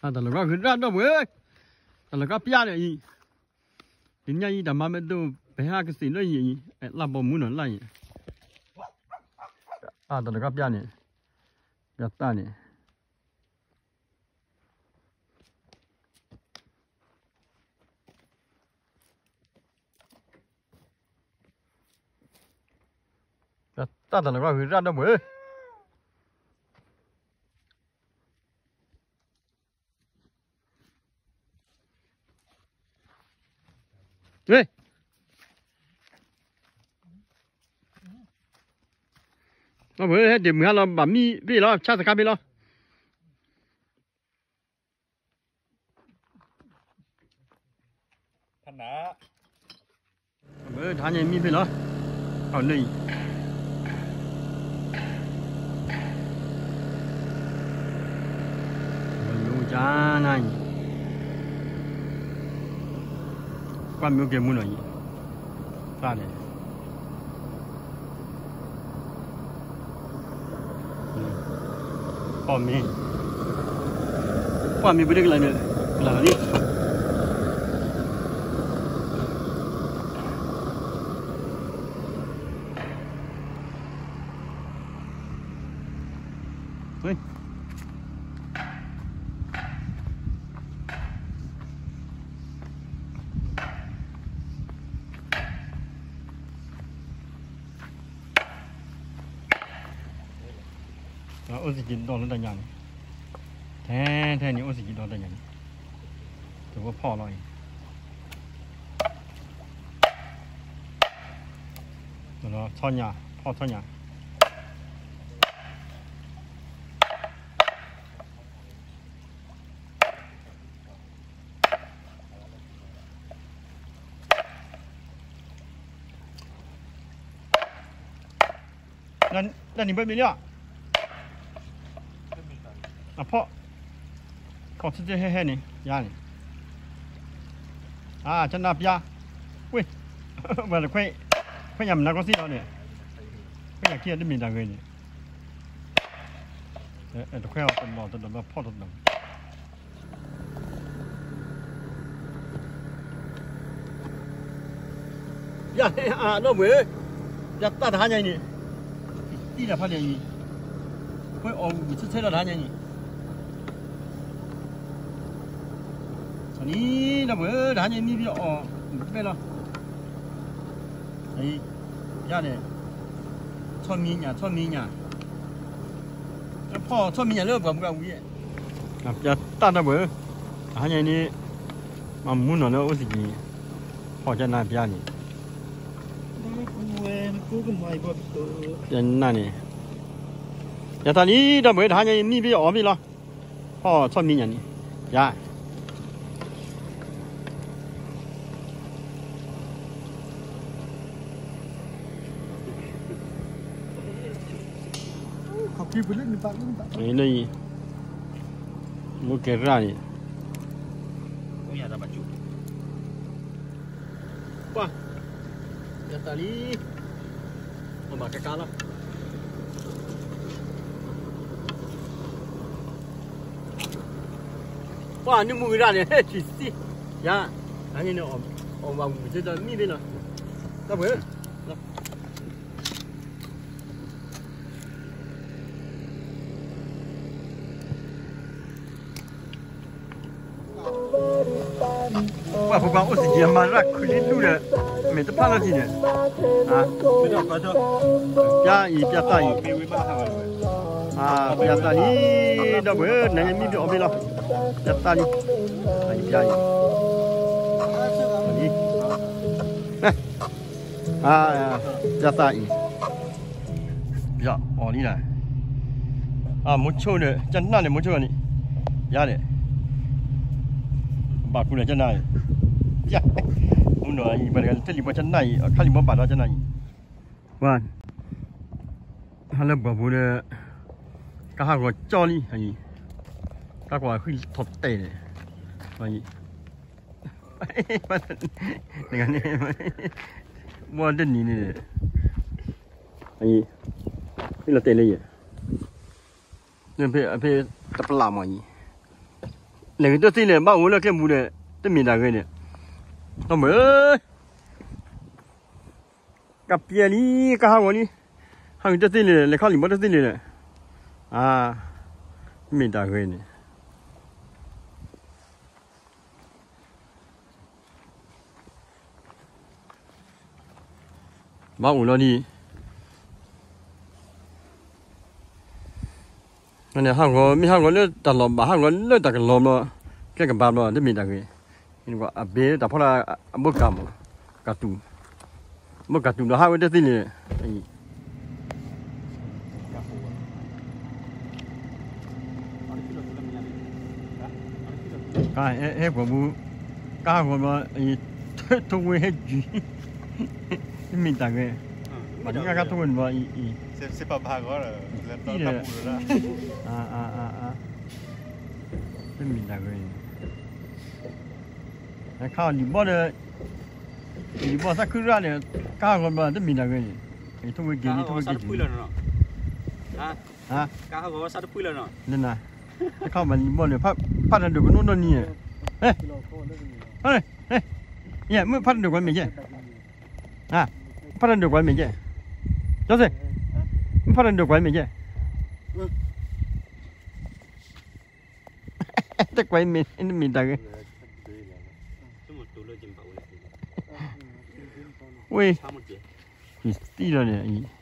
တၢ်လီၤဂီၢ်ဂ့ၤဒၣ်ဒီပုၢ်ဝဲၢ်, တၢ်လီၤဂီၢ်ပျၢ်န့ၣ်အံၤ, တနံၤညါအံၤတၢ်မၤမ့ၢ်ဒိၣ် ပဟဲဟးကသ့ၣ်လၢယံၤအံၤ, လၢဘီမူနီၤလၢယံၤ, တၢ်လီၤဂီၢ်ပျၢ်န့ၣ်, ပျၢ်တၢ်န့ၣ် တၢ်တၢ်လီၤဂီၢ်ဂ့ၤရၣ်ဒီပုၢ်ဝဲၢ်, ဒီပုၢ်ဝဲၢ် ဟဲဒ့ၣ်မုၢ်ဟါလီၤ ဘၣ်မံဘ့ၣ်လီၤ ဆါသခါဘ့ၣ်လီၤ. တဟါညါမံဘ့ၣ်လီၤ, အီၤလၢအံၤ, မ့ၢ်ကနၤအံၤ, ကွၢ်မ့ၢ်အိၣ်ကဲမူနီၤအံၤ, တၢ်န့ၣ် ပီၢ်မ့ၢ်, ပီၢ်မ့ၢ်ပဒိၣ်ကလၤန့ၣ်, ကလၤလီၤလံ. အိၣ်စံးက့ၤဒီလၢတၢ်ညါန့ၣ်, ထဲထဲန့ၣ်အိၣ်စံးက့ၤဒီတၢ်ညါန့ၣ်, တဝဲဖီၣ်လီၤအံၤ, ဆီညါ, ဖီၣ်ဆီညါ. တၢ်နံၤဘၣ်မံၤလံဧါ, အဖီၣ်, ဖီၣ်ဆ့ဆ့ဟဲဟဲန့ၣ် ယါန့ၣ်, အကနၣ်ပျၢ်, ဝ့ၢ်, ဝဲတခွဲ, ခွဲညၣ်မနုၤကီၢ်စ့ၢ်လီၤန့ၣ်, ခွဲညၣ်ခံဂၤတမ့ၢ်တၢ်ဂ့ၤန့ၣ်, တခွဲအီၤတနီၤတနီၤဖီၣ်တနီၤ ယၤန့ၣ်အဒီပုၢ်ဝဲၢ်, ယၤတၢ်တဟါညါအံၤန့ၣ်, သံတၢ်ဖးဒံးအံၤ, ခွဲအီၣ်ဝံၣ်ဆၢဆၢလီၤတဟါညါအံၤ, န့ၣ်ဒီပုၢ်ဝဲၢ် တဟါညါအံၤမံဘ့ၣ်အီၣ်, တဘဲလီၤ, ယၤန့ၣ်, ဆီမံညၣ် ဆီမံညၣ်, ဖီၣ်ဆီမံညၣ်လၢပှၤမူအဝံၤ, ပျၢ်တၢ်ဒီပုၢ်ဝဲၢ်, တဟါညါအံၤန့ၣ်, မၤမူနီၤလၢအိၣ်စံးက့ၤ, ဖီၣ်ကနၣ်ပျၢ်န့ၣ်, ပျၢ်နၢ်န့ၣ်, ယၤတၢ်လံဒီပုၢ်ဝဲၢ် တဟါညါအံၤမံဘ့ၣ်အီၣ်ဘ့ၣ်လီၤ, ဖီၣ်ဆီမံညၣ်န့ၣ်, ယၤ လၢအံၤ, မူကဲၤရၣ်န့ၣ်, ပှၤ, ယၤတၢ်လံ, ပဘၣ်ကကါလီၤ, ပှၤနမူကရၣ်န့ၣ် ဟဲဆံးစံး, ယၤ, အန့ၣ်န့ၣ်, အီၣ်ဘၣ်ဝံၤမ့ၢ်တမံဘ့ၣ်လီၤ, တၢ်ပှဲၤ ပှၤဖိခွါအိၣ်စံးက့ၤအမၤရၣ်ခုလံဒူၣ်ဒီး, မ့ၢ်တဖၣ်လီၤကံၤန့ၣ်, ပျၢ်အံၤ ပျၢ်တၢ်အံၤ, ပျၢ်တၢ်လံ, ဒီပုၢ်ဝဲၢ် နမံဘ့ၣ်အီၣ်ဘ့ၣ်လီၤ, ပျၢ်တၢ်လံ, အံၤပျၢ်အံၤ, ပျၢ်တၢ်အံၤ, ပျၢ်အီၣ်လံလီၤ, မိၤဆိဒီး ကနၣ်န့ၣ် မိၤဆိန့ၣ်, ယၤန့ၣ်, ဘၣ်ကူလၢကနၣ်အံၤ, မူနီၤအံၤ ပှၤတဂၤတလံၤဘီကနၣ်အံၤ အခါလံၤဘီဘၣ်ဒီးကနၣ်အံၤ, ပှၤ, ဟါလၢပှၤဖိဒီး, ကဟးဂီၤကၠီလံ, ကကွၢ်ဃံထီၣ်တဲာ်န့ၣ်, အံၤ, ဘီတနံၤန့ၣ်, အံၤ, ဃံလီၤတဲာ်လၢယဲၢ်, ဖဲတပလၢ်မးအံၤ, လဲၤဂ့ၤတသ့န့ၣ် ဘၣ်အိၣ်လၢကျဲမူဒီး တမ့ၢ်တၢ်ဂ့ၤန့ၣ်, တမ့ၢ်, ကပျဲလံ, ကဟးဂီၤလံ, ဟးဂ့ၤတသ့န့ၣ် လဲၤခီလံာ်ဘီတသ့န့ၣ်, အါ, တမ့ၢ်တၢ်ဂ့ၤန့ၣ် ဘၣ်အိၣ်လီၤဒ်အံၤ, ဟးဂီၤ မ့ၢ်ဟးဂီၤလၢတၢ်လီၢ်ဘၣ် ဟးဂီၤလၢတၢ်ကလီၤဘျီ, ကျဲကဘၣ်ဘျီ တမ့ၢ်တၢ်ဂ့ၤ, အဘ့ၣ်တၢ်ဖီလာ် အဘိကၢ်မး, ကၢ်တူာ်, ဘိကၢ်တူာ်ဘျီ ဟးဝဲတသ့န့ၣ်, ဟဲပှၤမူ, ကဟးဂီၤဘျီ, ထိၣ်ဝဲဟဲကံၤ, တမ့ၢ်တၢ်ဂ့ၤ, ဘၣ်န့ၣ်ကထိၣ်ဝဲန့ၣ်ဘျီအံၤ, တံၢ်ဒီး, တမ့ၢ်တၢ်ဂ့ၤ, ခးအီၤလံာ်ဘီဒီး, လံာ်ဘီသးခုရၣ်န့ၣ်, ကဟးဂီၤဘျီ တမ့ၢ်တၢ်ဂ့ၤန့ၣ်, ထိၣ်ဝဲက့ၤလံ ထိၣ်ဝဲက့ၤလံ, န, တခီမၤလံာ်ဘီန့ၣ်, ဖးတၢ်ဒိၣ်ကနိနီၢ်နံၤ, မ့ၢ်ဖးတၢ်ဒိၣ်ကွၢ်မဲာ်ကဲ, ဖးတၢ်ဒိၣ်ကွၢ်မဲာ်ကဲ, ကၠီသ့ၣ်, မ့ၢ်ဖးတၢ်ဒိၣ်ကွၢ်မဲာ်ကဲ, တကွၢ်မဲာ် တမ့ၢ်တၢ်ဂ့ၤ, ဝ့ၢ်, ယသံလီၤန့ၣ်